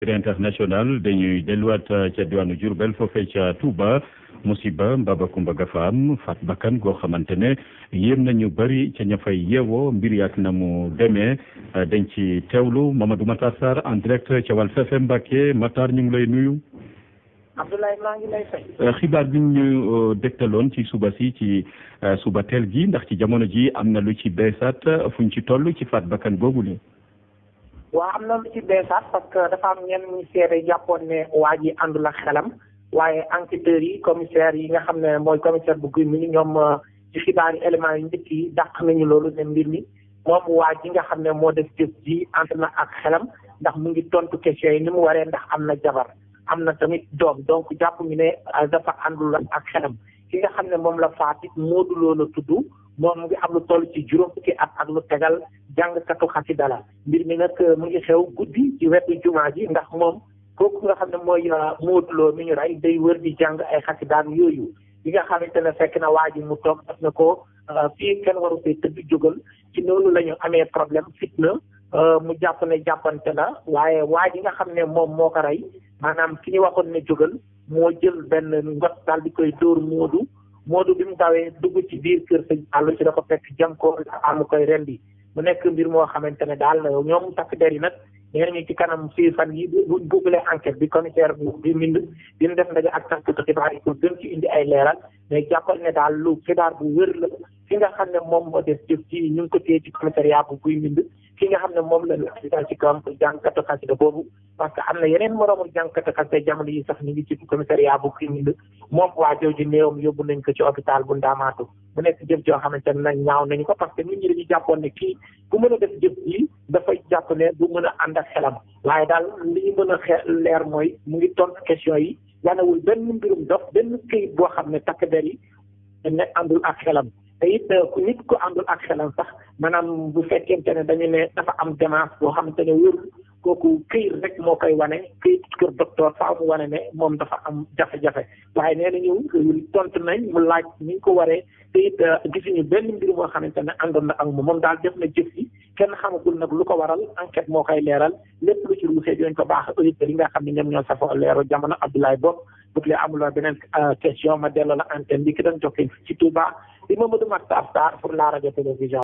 international dañuy delluwaat ca diwaanu Diourbel foofee ca Touba musiba mbaba kumba ga fa am faat bakkan goo xamante ne yéem nañu bëri ca ña fay yeewoo mbir yaak na mu demee dañ ci teewlu Mamadou Matar Sarr en direct ca Walf FM Mbacké. Matar ñu ngi lay nuyu. Abdoulaye maa ngi lay fay. xibaar bi ñu dégtaloon ci suba si ci suba teel gi ndax ci jamono ji am na lu ci beesaat fuñ ci toll ci faat bakkan googu li waaw am na lu ci beesaat parce que dafa am ñenn ñi seede jàppoon ne waa ji àndul ak xelam waaye enquêteurs yi commissaire yi nga xam ne mooy commissaire bu Guy Mbind ñoom ci xibaar yi éléments yu njëkk yi dàq nañu loolu ne mbir mi moom waa ji nga xam ne moo def jëf ji ànd na ak xelam ndax mu ngi tontu question yi ni mu waree ndax am na jabar am na tamit doom donc jàpp ñu ne dafa àndul ak xelam ki nga xam ne moom la faat it Modou Lo la tudd moom mu ngi am lu toll ci juróom fukki at ak lu tegal jàngkatu xasida la mbir mi nag mu ngi xew guddi ci wetu jumaa ji ndax moom kooku nga xam ne mooy Modou Lo mi ñu rey day wër di jàng ay xasidaan yooyu yi nga xamante ne fekk na waa ji mu toog def na ko fii kenn waru fee tëdd jógal ci noonu la ñu amee problème fitna mu jàpp ne jàppante la waaye waa ji nga xam ne moom moo ko rey maanaam ki ñu waxoon ne jógal moo jël benn ngot daal di koy dóor Modou bi mu dawee dugg ci biir kër sëñ Allo ci da ko fekk jam ko amu koy rendi mu nekk mbir moo xamante ne daal ñoom takk der yi nag ñeneen ñi ci kanam fii fan yi buñ buggalee enquête bi commissaire bi Mbind dina def ndaje ak taskatu xibaar yi pour gën ci indi ay leeral mais jàppal ne daal lu xibaar bu wér la ki nga xam ne moom moo def jëf ci ñu ngi ko téye ci commissariat bu Guy Mbind ki nga xam ne moom la accident ci kawam pour jàngkatu xasida boobu parce que am na yeneen moroomu jàngkatu xasida jamono yi sax ñu ngi ci commissariat bu Guy Mbind moom waa jooju néewam yóbbu nañ ko ci hôpital bu Ndamaatu mu nekk jëf joo xamante ne nag ñaaw nañu ko parce que nit ñi dañuy jàppoon ne kii bu mën a def jëf ji dafay jàpp ne du mën a ànd ak xelam waaye daal li ñu mën a leer mooy mu ngi tontu question yi yanawul benn mbirum dof benn këyit boo xam ne takk der yi ne àndul ak xelam te it ku nit ko àndul ak xelam sax maanaam bu fekkente ne dañu ne dafa am démence boo xamante ne wér kooku këyit rek moo koy wane këyit kër docteur faaw mu wane ne moom dafa am jafe-jafe waaye nee nañu tontu nañ mu laaj ni ñu ko waree te it gisuñu benn mbir moo xamante ne àndoon na ak moom daal def na jëf yi kenn xamagul nag lu ko waral enquête moo koy leeral lépp lu ci ruusee dinañ ko baax auditeurs yi nga xam ne ñoom ñoo safoo leeru jamono Abdoulaye Bob bu lee amuloo beneen question ma delloo la antenne bi ki doon jokkee ci Touba di Mamadou Matar Sarr pour la radio télévision